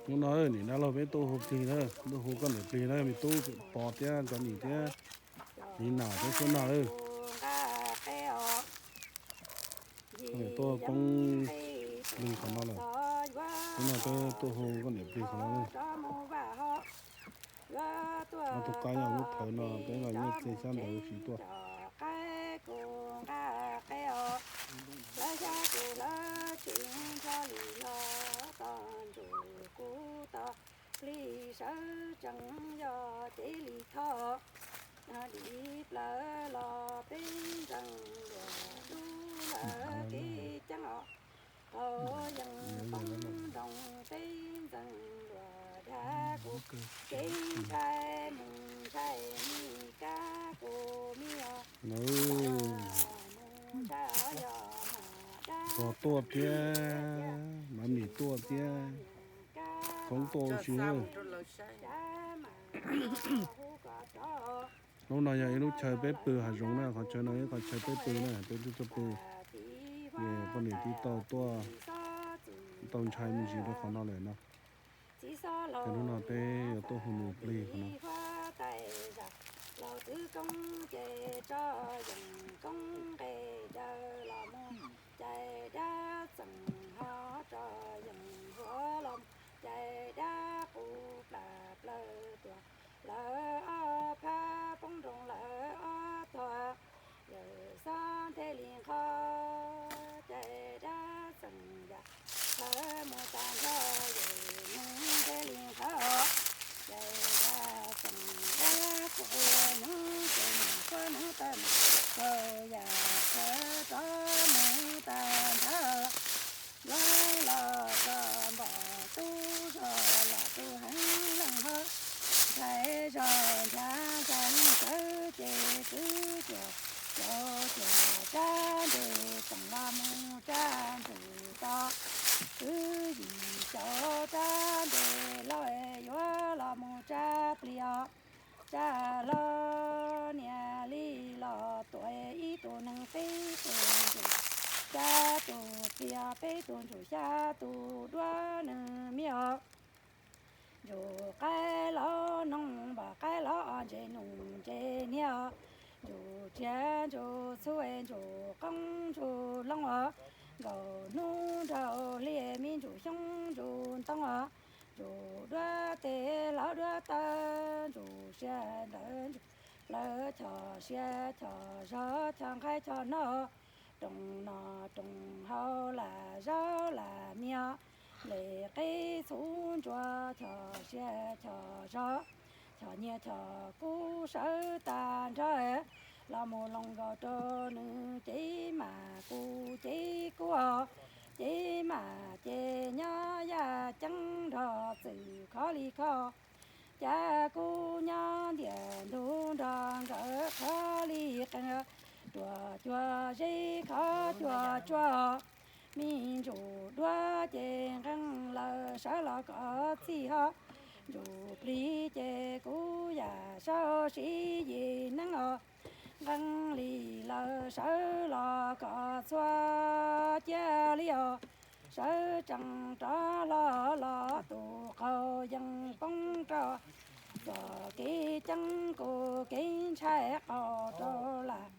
Hnub no niam dab laug peb tuaj hu plig na, tuaj hu koj niam plig na, me tub Pov thiab Ntxoov Nim thiab Nis Nam thiab Suab Nag lawm. Tuaj poob plig qhov no lawm. Hnub no peb tuaj hu koj niam plig qhov no. Ob tug qaib yog lub phawv no peb los nyiaj txiag xyab ntawv siv tuaj. Plig sawv tsees yog cev li thoj, dim plaws los peb ntsees luag dub lawm kev ceeb os. Hauv yeej poob nroo peb ntxeev luag dag kuv, kev ntshai mus ntshai me kab kuv me os. Mus ntshai os yog mam dab. Pog tuaj thiab, Maiv Mis tuaj thiab, Koob tuaj ua si. Hnub no yog ib lub chaw peb pw hav zoov na, qhov chaw no yog qhov chaw peb pw na, peb tuaj pw. Poj niam tib tau tuaj, tau ntshai me ntsis rau qhov no lawm no. Ces hnub no peb yuav tuaj hu nws plig qhov no. Los txwv koob ces tso yeem koob nqe daws los mus, cais dab txeem ho tso yeem huav los mus, cais dab qus plam plaws tuag lawm ob phab, poob nroo lawm ob tog, yawm xob nthe li nqho, cais dab txeem yam thawv mus tag nrho, yawm neeg nthe li nqho, cais dab txeem dab qus hnub ces mus suab hnub tawm mus, txaus yam thawv rov mus tag nrho. Lawv los tso npom tub zog los tub heev leej hab, ntshai zog nrhav ntshai sawv ces kwv cuag, cuag cuag sab nres tseem los mus tsab ntsuj to, kwv yim xyaum sab nres lauj yuav los mus tsab plig os. Tsab hlo niam li los tuam ib tug neeg peb tug ntsuj, xya tug plig os, peb tug ntsuj xya tug duab neeg me os. Ntsuj qaib los noog npom qaib los os, ntses nus ntses niag os. Ntsuj tsiaj ntsuj txhu ntsuj qoob ntsuj loo os. Nkaus hnub nraug hli me ntsuj xyoob ntsuj ntoo os. Ntsuj duab tes los duab taw, ntsuj sia ntawd ntsuj lawv, choj siab choj zog choj nqaij choj no, rooj noj rooj haus lam zaub lam mias, nplej qeb txhuv ntsuag, choj siab choj zog, choj nyiaj choj kub sawv tag nrho, los mus loos nkaus rau nws cev mas kuv cev kub os, cev mas ces nyob yaj ceeb nrog txwm khov li khov. Cas kuv nyob ntiaj ntug nrog nkawd khov li qee, ruam cuag zeb khov cuag tsuag, me ntsuj duab ces nqeeb lawm sawv los kom txhij ho, ntsuj plig ces kuv yam saub siv yim neeb os, nqeeb li lawm sawv los kom txhua ciaj li os. Sawv tsees rov hlo los tus qaug yeej poob rau, txoj kev ceeb kuv kev ntshai qaug rau lam,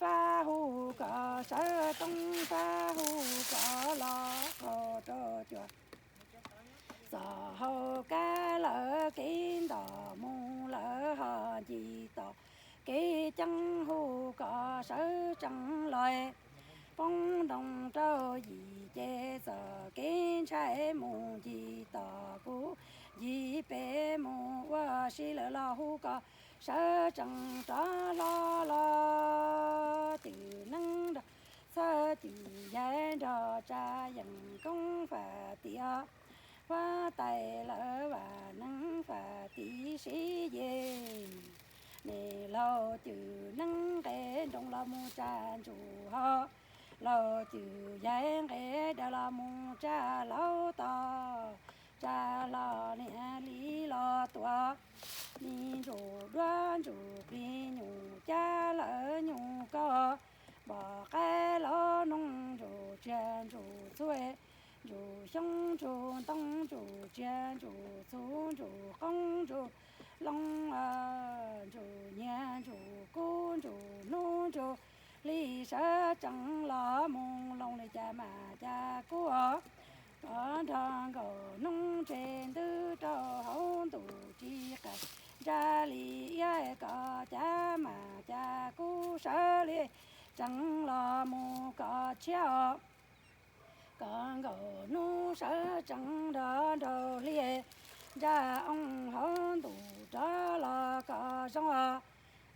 faj hu kom sawv toob faj hu kom los qaug rau cuag. Txoj hau kab lawm kev ntom mus lawm ho ncig tom, kev ceeb hu kom sawv tsees los, poob nroo rau yim ces txoj kev ntshai mus ncig tom kuv, ncig pem mus ua si lawm los hu kom sawv tsees rov hlo los, cwm neeb nrog txhawj cwm yaig nrog tsa yeem koob fam tim, huab tais lawv vam neeb fam tim siv yim. Nej laug cwm neeb nqe nroos los mus tsa ntsuj ho, laug cwm yaig nqe daws los mus tsa laug tog, tsa hlo niam li los tuam, me ntsuj duab ntsuj plig nyuj cab lawm nyuj kaus, npom qaib los noog ntsuj tsiaj ntsuj txhu, Ntsuj xyoob ntsuj ntoo ntsuj tsiaj ntsuj txhu ntsuj qoob ntsuj loo, ntsuj niaj ntsuj kub ntsuj hnub ntsuj hli, sawv tsees los mus loo li cas mas cas kub os. Koj nrog nkaus hnub ntseg ntws rau hauv ntuj tsis qab ntsa li iab, koj cas mas cas kub sawv li tsees los mus koj tshiab os. Koj nkaus hnub sawv tsees nrog nraug hli, ntsa oo hauv ntuj rov los koj zoo os.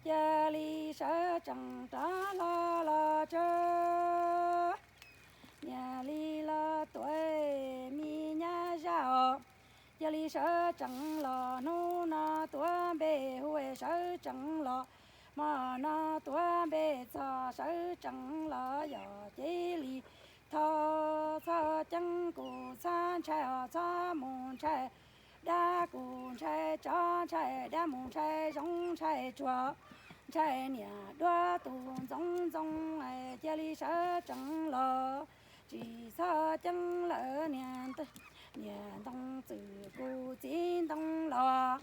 Cia li sawv tsees rov hlo los tso, niaj li los tuaj me nyab zaj os. Cia li sawv tsees los hnub no tuaj npe hu, sawv tsees los hmo no tuaj npe txog, sawv tsees los yog cia li tho txhob ceeb kuv txhob ntshai os, txhob mus ntshai dab, kuv ntshai tsov ntshai dab, mus ntshai zoov ntshai tsuag, ntshai niam duab tus ntxoov ntxoo, cia li sawv tsees los tsis txhob ceeb lawm niam, niam ntoo txwm kuv txiv ntoo los,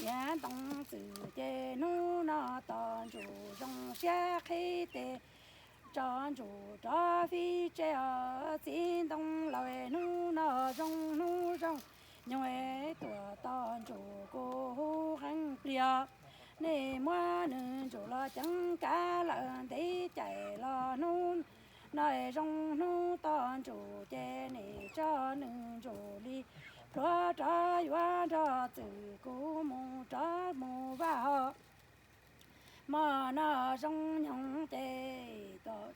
niam ntoo txwm ces hnub no tos ntsuj zoo siab qhib tes tso ntsuj rov fij tseg os. Txiv ntoo laus hnub no zoo hnub zoo nyoog, tuaj tos ntsuj kuv hu qeeb pliag, nej muab nws ntsuj los ceeb kav lawm ntev cais los hnub no zoo hnub tos ntsuj ces nej tso nws ntsuj li pluav rov yuav nrog txwm kuv mus rov mus vaj hos. Hmo no zoo nyoog ces tuaj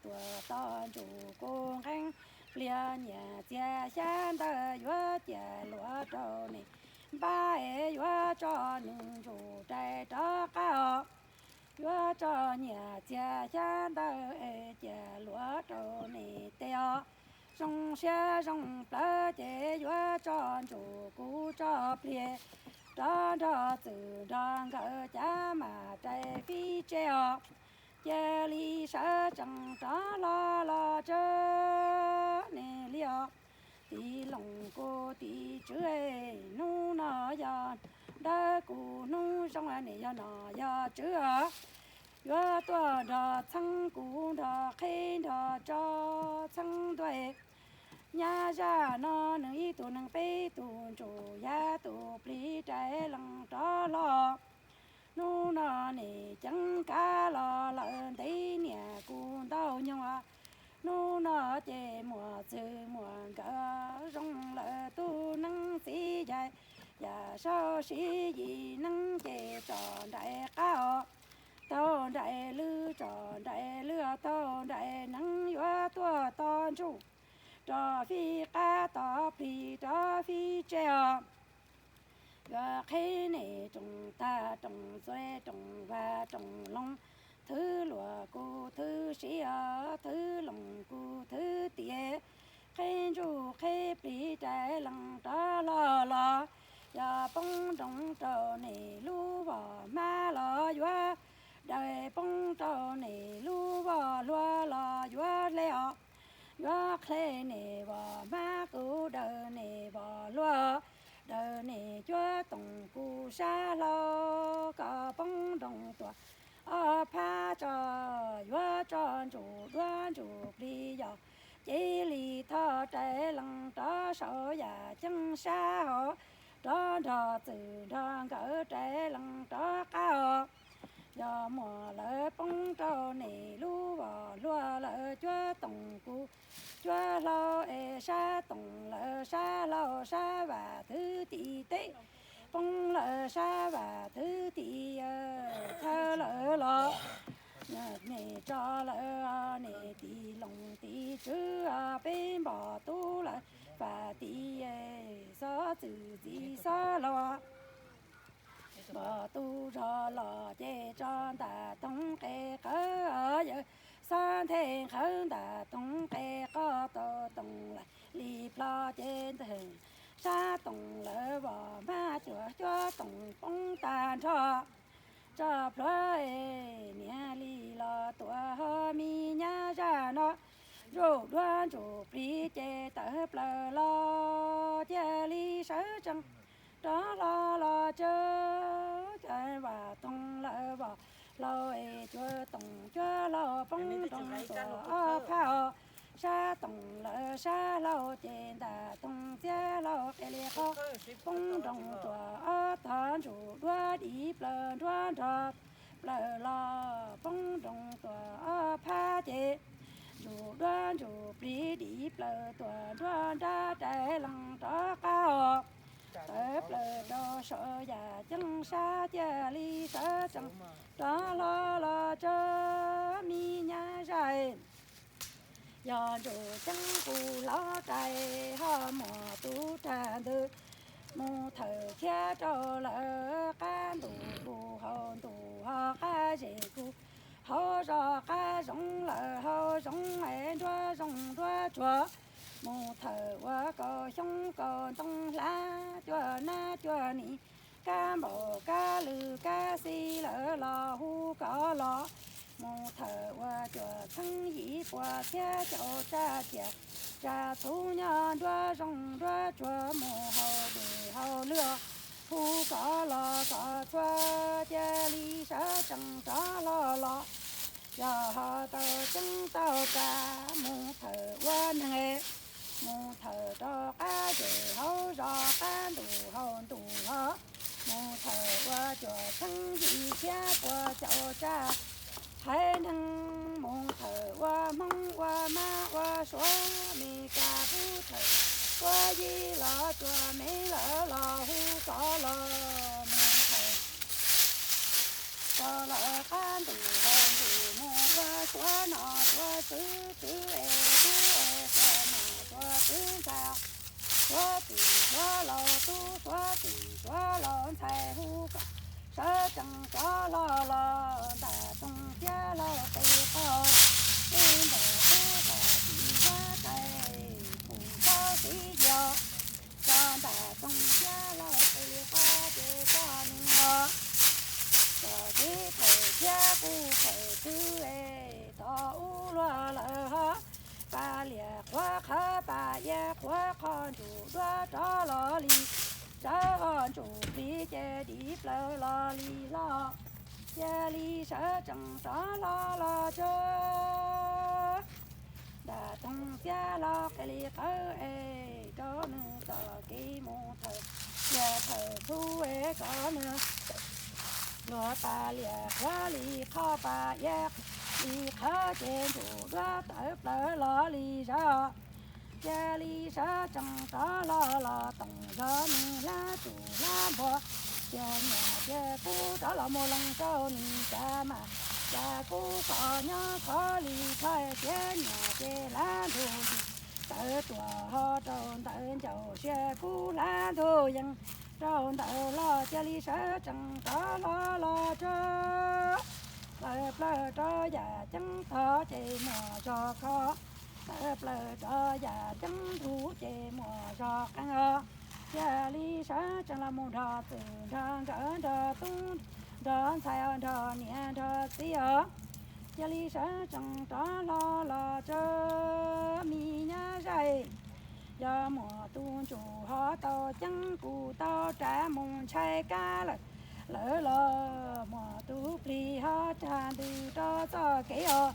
tos ntsuj kuv nqeeb pliag, nyias txiag xyab ntawv yuav cia luam rau nej npaj es yuav tso nws ntsuj rais rov qab os. Yuav tso nyias txiag xyab ntawv es cia luam rau nej teb os. Zoo siab zoo plawv ces yuav tso ntsuj kuv tso pliag rov nrog txwm nrog nkawd cav mas rais fij tseg os. Cia li sawv tsees rov hlo los tso nej li os. Tiv loos kuv tiv tswv, hnub no yog dawb kuv hnub zoo, nej yog nom yog tswv os. Yuav tuaj nrog txheeb kuv nrog qheb nrog tso txheeb ntua. Nyab zaj no nws ib tug neeg peb tug ntsuj yab tus plig rais lees rov hlo. Hnub no nej ceev kav los lawm ntev niam kuv ntau nyoog, hnub no ces muaj txwg muaj nkawm zoo lawm tub neeb txiv yaig, yam saub sib yim neeb ces tso nraim qab os. Taug nraim lwg tso nraim lwg, taug nraim neeb yuav tuaj tos ntsuj rov fij qab, tos plig rov fij tseg os. Yuav qheb nej rooj tag rooj txuas rooj vag rooj loog, thwv luam kuv thwv siv os, thwv loos kuv thwv tiav, qheb ntsuj qheb plig rais lees rov hlo los, yog poob nroos rau nej lub voj hmab los yuav daws, poob rau nej lub voj hlua los yuav hle os. Yuav hle nej voj hmab kuv daws nej voj hlua, daws nej cuab toom kuv sab hlau, kom poob nroos tuaj ob phab tso, yuav tso ntsuj duab ntsuj plig yog cia li tho rais lees rov saum yam ceeb sab hauv, rov nrog txwm nrog nkawd rais lees rov qab os. Yog muaj lawv poob rau nej lub voj hlua, lawv cuab toom kuv cuab hlau es sab toom lawv sab hlau sab vam thwv tim teb, poob lawv sab vam thwv tim thawj lawv los. Nej tso lawm nej tiv loos tiv tswv, peb npog tub lawv vam tim xob txwm txiv xob hlau. Npog tub zog los ces tso ntam toog qe qawv, yawg xob nthe qhawv ntam toog qe qoj tau toom lawm li plho ces ntawm sab toom lawv voj hmab cuam cuab toom poob tag nrho. Tso plhuav es niam li los tuaj ho me nyab zaj no, Ntsuj duab ntsuj plig ces tawm plaws los, cia li sawv tsees rov hlo los tso. Cov vam thooj lawv vam hlau es cuaj toom cuaj hlau poob nroo tuaj ob phab os. Sab toom lawv sab hlau ces ntam thooj txiab hlau qia li qhov poob nroo tuaj ob tog. Ntsuj duab dim plaws nruab nrog plaws los poob nroo tuaj ob phab ces ntsuj duab ntsuj plig dim plaws tuaj nruab nrab rais lees rov qab os. Tawm plaws rau saum yaj ceeb sab cia li sawv tsees rov hlo los tso. Me nyab zaj, yog ntsuj ceeb kuj hlauv rais ho muaj tub rag ntws. Mus thawm thiab rau lawv qab ntuj kuj hauv ntuj ho qab zej kuj hauv zos, qab zoov lawv hauv zoov es nruab zoov nruab tsuag. Mus thawm ua kaum xyoob kaum ntoo hlab cuaj nab cuaj nis, kab npaum kab lwj kab xis lawv los hu kov los. Mus thawm ua cuaj txheeb yim pua thiab caum tsa ciam tsa txhuv nyob nruab zoov nruab tsuag. Mus hauv dej hauv lwj hu kov los kom txhua cia li sawv tsees rov hlo los. Yog ho tau ceeb tau tsa mus thawm ua neeg, mus thawm rau qab zej hauv zos qab ntuj hauv ntuj ho, mus thawm ua cuaj txheeb yim thiab pua caum tsa haiv neeg, mus thawm ua Hmoob ua Mab ua Suav Mes Kas, pub thawm ua yij los cuaj me lawv los hu kov los mus thawm rau lawv qab ntuj hauv ntuj, mus ua Suav nom Suav tswv, tswv es tub es Suav nom Suav tswv ntxhais, Suav txiv Suav laus tub, Suav txiv Suav laus ntxhais hu kov sawv tsees rov hlo los. Ntam Toog thiab Lauj qis qos, tub ntam tub tom txiv Suav tais, pum txob siv yos, tso Ntam Toog thiab Lauj qis qos ces koj nws os. Txoj kev thawm thiab kuj thawm txwv es tod ub luaj lawm ho, Pas Lias qhuav qhawv Pas Iab qhuav qhov ntsuj duab rov los li sawv, ntsuj plig ces dim plaws los li hlo, cia li sawv tsees rov hlo los tso. Ntam Toog thiab Lauj qis li qawv es rau nws txoj kev mus thawm, yog thawm txhub es kom nws luag Pas Lias qhuav li qhov Pas Iab li qhawv ces ntsuj duab tawm plaws los li zog, cia li sawv tsees rov hlo los toom zog nws hlab tsuj hlab npua, cia nyias cia kub rov los mus loos rau nws cas mas, cas kub kom nyob khov li thawj, cia nyias ces hlab ntug yim tawm tuaj ho rau ntawm ncauj siab, kub hlab ntug yees rau ntawm loj, cia li sawv tsees rov hlo los tso. Tawm plaws rau yaj ceeb tog ces muaj zog khov, tawm plaws rau yaj ceeb ntug ces muaj zog qees os. Cia li sawv tsees los mus nrog txwj nrog nkawm nrog tub nrog ntxhais nrog niam nrog txiv os. Cia li sawv tsees rov hlo los tso. Me nyab zaj, yog muaj tus ntsuj ho tau ceeb kuj tau ras mus ntshai kab lawm, lawv los muaj tus plig ho rag ntws rau txoj kev os.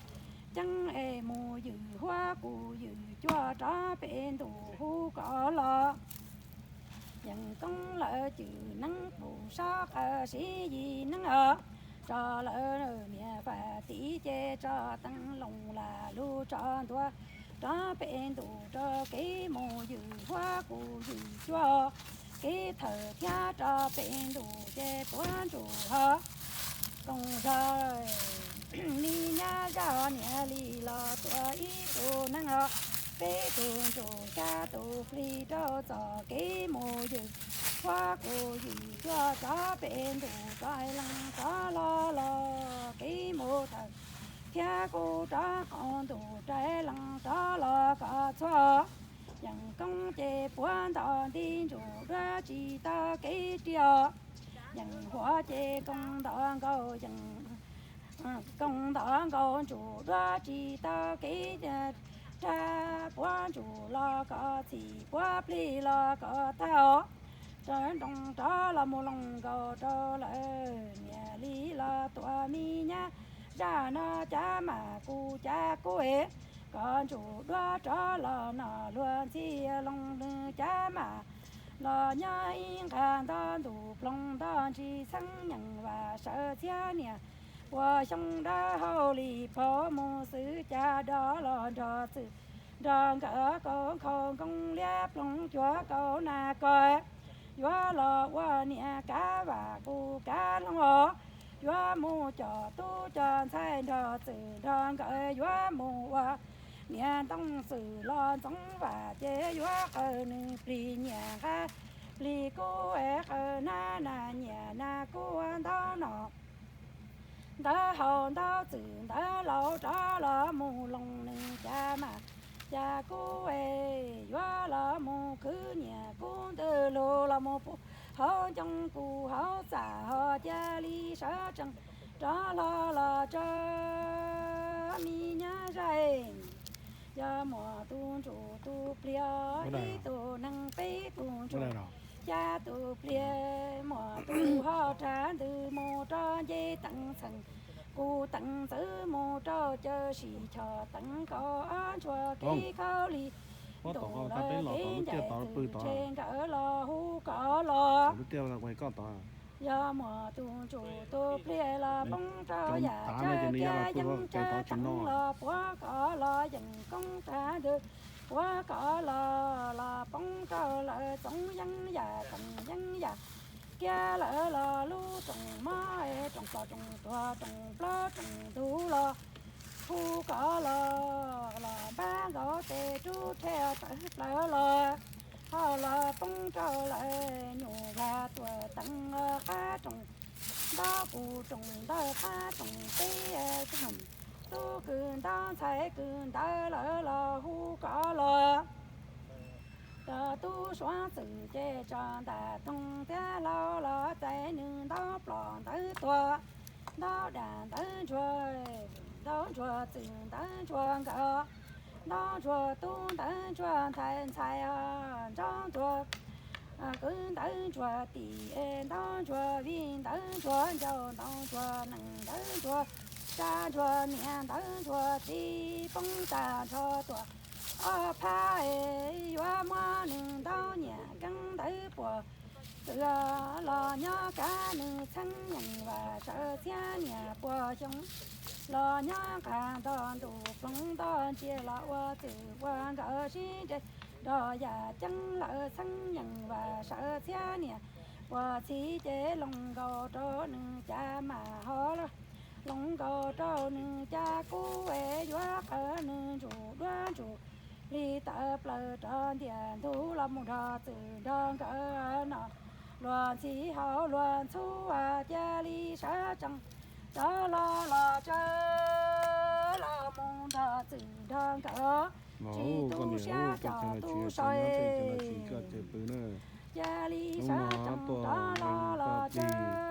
Ceeb es mus ywm huab kuj ywm cuaj rov pem ntuj hu kom los. Yeej Koob lawv cwm neeb pum sab qaws siv yim neeb os, tso lawv niam faj tim ces tso teeb loo lam lug tso ntua rov pem ntuj rau kev mus ywm huab kuj ywm cuaj. Kev thawm thiab rov pem ntuj ces puab ntsuj ho koom zog. Me nyab zaj niam li los tuav ib tug neeb os, peb tug ntsuj xya tus plig rau txoj kev mus ywm huab kuj ywm cuaj rov pem ntuj rov lees rov hlo los kev mus thawm thiab kuj rov qaum ntuj rais lees rov los kom txhua. Yeej Koob ces puab nto nti ntsuj duab tsis tau kev riam. Yeej Huab ces koom nto nkaus, yeej koom nto nkaus ntsuj duab tsis tau kev rhab puab ntsuj los kom txhim, puab plig los kom tag os. Raws nroos rov los mus loos nkaus rau lawm, niam li los tuam mi nyab zaj no cas mas kuv cas kuv es, kom ntsuj duab rov los no luag ntxhi loos nws cas mas los nyob ib nqag nto ntuj ploog nto ntsis txheeb nyeem vam sawv txhiab niam. Puas xyoo dawb hauj li pov mus xwb cas dog los nrog txwm nrog nkawd kaus nkhaus nkoo liab ploog cuag kaus nas kos. Yuav los ua niam kav vam kuv kav hloov os, yuav mus coj tub coj ntxhais nrog txwm nrog nkawd yuav mus ua niam ntoo txwm los ntxoov vam ces yuav qawm nws plig nyiam nqa plig kuv es qawm na na nyiam na kuv ua ntaub no. Ntawd haus ntawd txwm ntawd laus rov los mus loos nws cas mas cas kuv es yuav los mus khwv nyiam kuv ntws lug los mus pub hauv ncoo kuv hauv txaj ho cia li sawv tsees rov hlo los tso mi nyab zaj. Yog muaj tus ntsuj tus pliag ib tug neeg peb tug ntsuj xya tus pliag muaj tus ho rhav ntws mus rau nce teev txheem kuv teev ntxwv mus rau caw sim choj teev kaum ob ntsuag kev khaub lig ntuj lawv kev ncaim txwm tseg nkawd los hu koj los. Yog muaj tus ntsuj tus pliag los poob rau yam caj kiab yeeb caj txoov los puab koj los yeem koob rhav ntws puab koj los los poob rau lawv txoov yeeb yam txoov yeeb yam kiab lawv los lub rooj mob es rooj plos rooj tuag rooj plaub rooj ntug los hu koj los los npab nkaus tes rub rhe tawv plaws los hauj los poob rau lawv nyuj vag tuam teev qab rooj ntaub puv rooj ntawd qab rooj teb tub kwv ntaub ntxhais kwv ntawd lawv los hu koj los. Rau tub suav txwm ces tso ntaj toog thiab laus los txais nws ntaub plos ntawd tuag, ntaub daj ntawd ntsuag, ntaub ntsuag txwm ntawd ntsuag nkawd, ntaub ntsuag tub ntawd ntsuag ntxhais ntxhais, ntaub ntsuag kwv ntawd ntsuag tim, ntaub ntsuag vij ntawd ntsuag ncauj, ntaub ntsuag nees ntawd ntsuag tsa, ntsuag niam ntawd ntsuag txiv, poob tag nrho tuam ob phab es yuav muab nws ntaub nyiam keeb ntawd puas txwv los nyob kav nws txheeb nyeem vam sawv txhiab niam puas xyoo los nyob nqag nto ntuj ploog nto ntsia los ua txwm ua nkawd sib nres nrog yam ceeb lawv txheeb nyeem vam sawv txhiab niam puas txhiv ces loos nkaus rau nws cas mas ho loos nkaus rau nws cas kuv es yuav qawm nws ntsuj duab ntsuj plig tawv plaws rau ntiaj ntug los mus nrog txwm nrog nkawd no luag ntxhi hauv luag ntxhub cia li sawv tsees rov los los tsaws los mus nrog txwm nrog nkawd tsis tu siab coj tu sau cia li sawv tsees rov los los tsaws.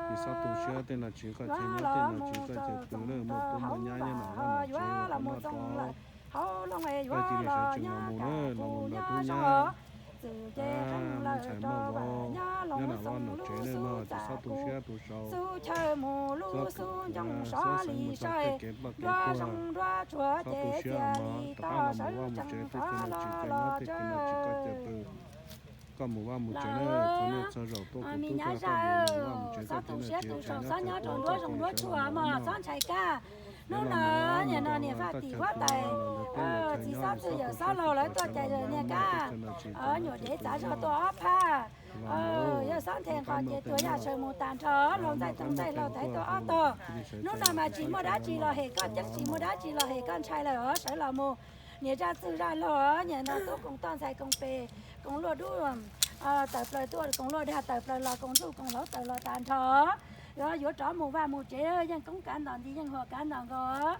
Tsis txhob tu siab, tej no tsis koj txiv nyob, tej no tsis koj txiv pw na, muaj tub muaj nyab nyob nram vaj nram tsev ua qhov noj rau, koj cia li sawv tsees los mus na, los mus nrog tub nyab, ntxhais muaj vauv nyob nram vaj nram tsev na, tsis txhob tu siab tu sau, txhob xav mus txog tej kev ploj kev tuag, txhob tu siab mog, rov qab los mus vaj mus tsev, tej kev no tsis koj txiv nyob, tej kev no tsis koj txiv pw. Koj mus vaj mus tsev na, txhua niaj txhua zaus tuaj kuv tub tuaj koj mus vaj mus tsev, koj txiv nyob tsis koj txiv pw, koj mus noj, hnub no niam no niam faj tim huab tais, txiv xob txwj yawm xob laug lawv tuaj cais niag kab, nyuam dev txav zog tuaj ob phaj, yawg xob nthe nqos ces tuag yaj sawv mus tag nrho, laug ntxaij toog ntxaij laug thaiv tuaj ob tog. Hnub no mas tsis muaj dab tsi los hem koj ceeb, tsis muaj dab tsi los hem koj ntshai lawm os, sawv los mus. Niam zaj txwj zaj laug, niam no tub koom toj ntxhais koom pes, koom luaj dub tawm plaws tuaj, koom luaj dag tawm plaws los, koom ntsuj koom hlauv tawm los tag nrho. Yuav yuav rov mus vaj mus tsev, yeej koob kav ntos nti, yeej huam kav ntos nkaus.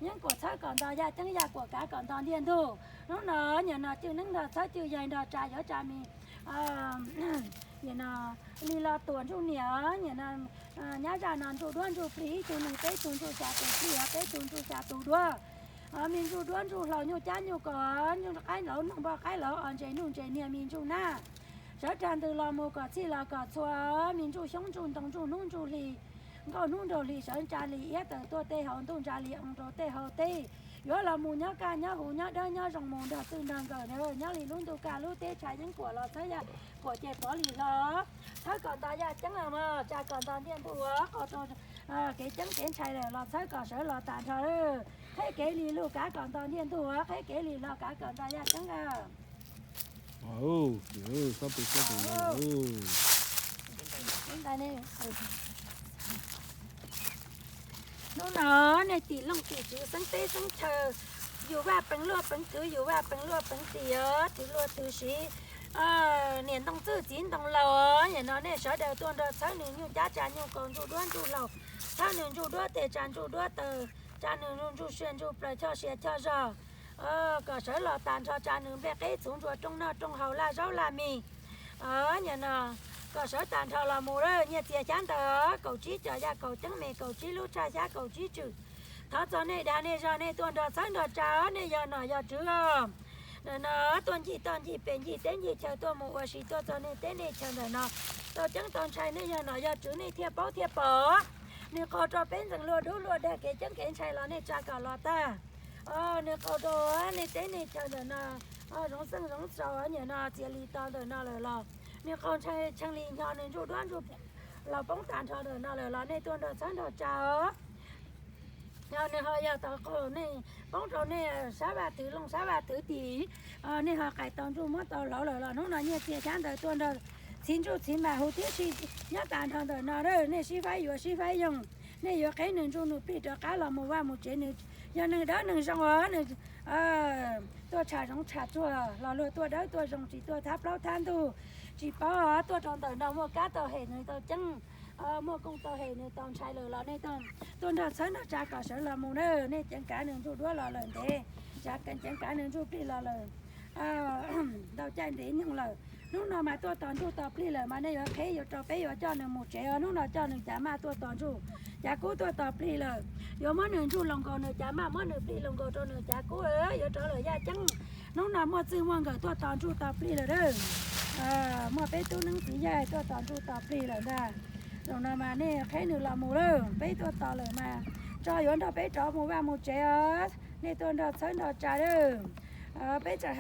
Yeeb kuam txhawb kom nto yaj ceeb, yaj kuam kav kom nto ntiag ntug. Hnub no niam no cwj neeb nrog txhawb, cwj yaig nrog tsa, yuav tsa mis. Niam no li los tuam ntsuj niam, niam no nyab zaj no ntsuj duab ntsuj plig, ib tug neeg peb tug ntsuj xya tus plig, peb tug ntsuj xya tus duab. Me ntsuj duab ntsuj hlauv nyuj cab nyuj kos, nyuj qaib lauv noog npoj qaib lauv os, ntses nuj ntses niag me ntsuj nab. Sawv rag ntws los mus kom txhij los kom txhua, me ntsuj xyoob ntsuj ntoo ntsuj hnub ntsuj hli, nkauj hnub nraug hli sawv ntsa li iab tawm tuaj tej hauv ntuj ntsa li oo rau tej hauv teb. Yuav los mus nyob kaj nyob huv nyob dawb nyob zoo mus nrog txwj nrog nkawm nyob li lub ntuj kaj lub teb tshav yeeb kuam los txhawb yaj kuam ces pov li hlo. Txhawb kom nto yaj ceeb los mas tsa kom nto ntiaj ntug qhov rau kev ceeb kev ntshai lawm los txhawb kom sawv los tas nrho. Qheb kev li lug kav kom nto ntiaj ntug, qheb kev li hlo kav kom nto yaj ceeb. Hnub no nej tim looj tim tswv xeeb teb xeeb chaw, yus vaj peev luaj peev twv, yus vaj peev luaj peev tis os, twv luaj twv siv, niam ntoo txwj txiv ntoo laus, nim no nej sawv daws tuaj nrog txhawb nws nyuj cab tsa nyuj kaus ntsuj duab ntsuj hlauv, txhawb nws ntsuj duab tes tsa ntsuj duab taw, tsa nws ntsuj sia ntsuj plaws choj sia choj zog, kom sawv los tas nrho tsa nws nplej qeb txhuv ntsuas rooj noj rooj haus laj zaub laj mis. Nim no kom sawv tas nrho los mus lawm, nyiaj txiag xyab ntawv kaum tsib cov yaj kaum ceeb me kaum tsib lub tshaj xyab kaum tsib tswm. Thov txog nej dag nej zog nej tuaj nrog txhawb nrog tsa, nej yog nom yog tswv os. Nim no tuaj ncig toj ncig pes ncig teb ncig chaw tuaj mus ua si tuaj txog nej teb nej chaw ntawm no, tau ceeb tau ntshai nej yog nom yog tswv nej thiaj paub thiaj pom. Nws qaug rau peb ntxeev luaj dub luaj dag kev ceeb kev ntshai los nej tsa kom los tag. Nws qaug rau nej teb nej chaw ntawm no, zoov xeej zoov tsaus nim no txias li to ntawm no lawm los, nws qaug ntshai tshee li nyo nws ntsuj duab ntsuj los poob tas nrho ntawm no lawm los nej tuaj nrog txhawb nrog tsa os. Nws ho yog tau qaug nej poob rau nej sab vaj twv looj sab vaj twv tis, nej ho qais tau ntsuj muab tau hlauv lawm los hnub no nyiaj txiag xyab ntawv tuaj nrog txiv ntsuj txiv mas huv tib si nyob tas nrho ntawm no, nej sib faib yuav sib faib yoog, nej yuav qheb nws ntsuj nws plig rov qab los mus vaj mus tsev nws yog neeg dawb neeg zoo os, nws tuaj tsham zoov tsham tsuag los luag tuaj dawb tuaj zoo tsis tuaj thab plaub thab ntug, tsis paub tuaj rau ntawm no muaj kab tau hem nws tau ceeb, muaj kooj tau hem nws tau ntshai lawm los nej tuaj nrog txhawb nrog tsa kom sawv los mus na, nej ceev kav nws ntsuj duab los lawm ntev, tsa ceev kav nws ntsuj plig los lawm ntau caij ntev nyoog lawm. Hnub no mas tuaj tos ntsuj tos plig lawm mas nej yuav qheb yuav rau peb yuav coj nws mus tsev os, hnub no coj nws cav maj tuaj tos ntsuj, cav kub tuaj tos plig lawm. Yuav muab nws ntsuj los nkaus nws cav maj, muab nws plig los nkaus rau nws cav kub, yuav rov lawm yaj ceeb. Hnub no muaj txwj muaj nkawm tuaj tos ntsuj tos plig lawm a. Muaj peb tub neeb txiv yaig tuaj tos ntsuj tos plig lawm ntag. Zaum no mas nej qheb nws los mus lawm, peb tuaj tos lawm mas tso yuav nrog peb rov mus vaj mus tsev os. Nej tuaj nrog txhawb nrog tsa lawm. Peb tsa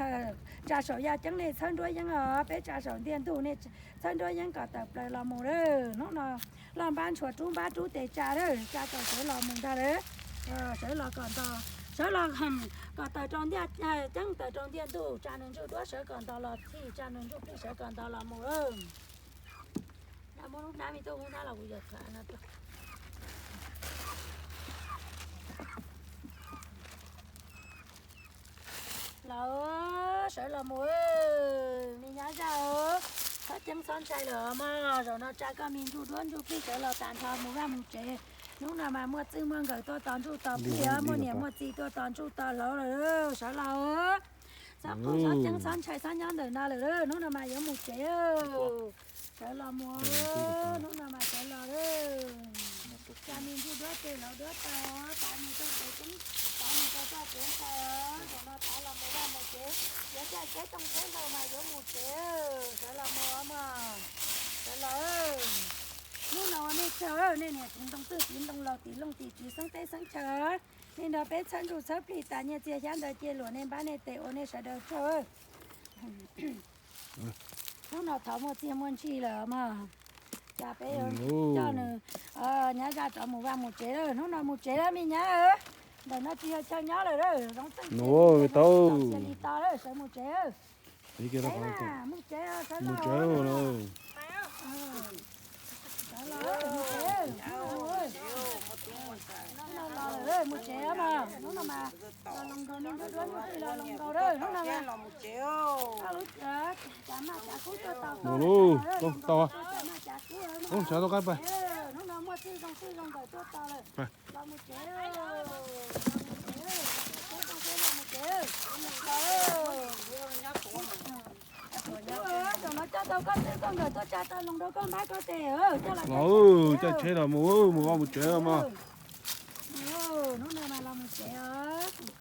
saum yaj ceeb nej txhawb nruab yeeb os, peb tsa saum ntiaj ntug nej txhawb nruab yeeb kom tawm plaws los mus lawm. Hnub no loj npab ntshua rub npab rub tes tsa lawm, tsa kom sawv los mus ntag lawm. Sawv los kom nto, sawv los kom tawm rau ntiaj ceeb tawm rau ntiaj ntug, tsa nws ntsuj duab sawv kom nto los txhij, tsa nws ntsuj plig sawv kom nto los mus lawm. Los sawv los mus, me nyab zaj, txhob ceeb txhob ntshai lawm mog. Zaum no tsa koj me ntsuj duab ntsuj plig sawv los tas nrho mus vaj mus tsev. Hnub no mas muaj txwj muaj nkawm tuaj tos ntsuj tos plig, muaj niam muaj txiv tuaj tos ntsuj tos hlauv lawm, sawv los. Txhob qub txhob ceeb txhob ntshai txhob nyob ntawm no lawm, hnub no mas yuav mus tsev. Sawv los mus, hnub no mas sawv los. Tsa me ntsuj duab plig hlauv duab taw, tav nws txoj kev ceeb, tav nws txoj kev ntshai, zaum no tav los mus vaj mus tsev, yuav caj tsheb tooj tsheb ntau mas yuav mus tsev. Sawv los mus mog, sawv los. Hnub no nej tsaug, nej niam txiv ntoo txwj txiv ntoo laus tim looj tim tswv xeeb teb xeeb chaw, nej nrog peb txhawb ntsuj txhawb plig tas nyiaj txiag xyab ntawv cia luam nej npab nej tes ua nej sawv daws tsaug. Hnub no thov muaj txiaj muaj ntsig lawm mog, cas peb coj nws nyab zaj rov mus vaj mus tsev lawm, hnub no mus tsev lawm me nyab. Ntawm no tsis yog chaw nyob lawm, zoov txeej tau cia li to lawm, sawv mus tsev. Mus tsev, mus tsev. Hnub no mas los los nkaus, nej nruab nruab nruab plig los los nkaus, hnub no mas los mus tsev. Mus lub, tau, tau, ub, sawv tau qab pas. Hnub no muaj txwj zoo txwj zoo nkawm tuaj tos lawm. Los mus tsev, los mus tsev, los mus tsev. Zaum no coj tau koj txwj koj nkawm tuaj tsa tau zoo rau koj npab koj tes, coj los, coj tsheb los mus, mus vaj mus tsev mog.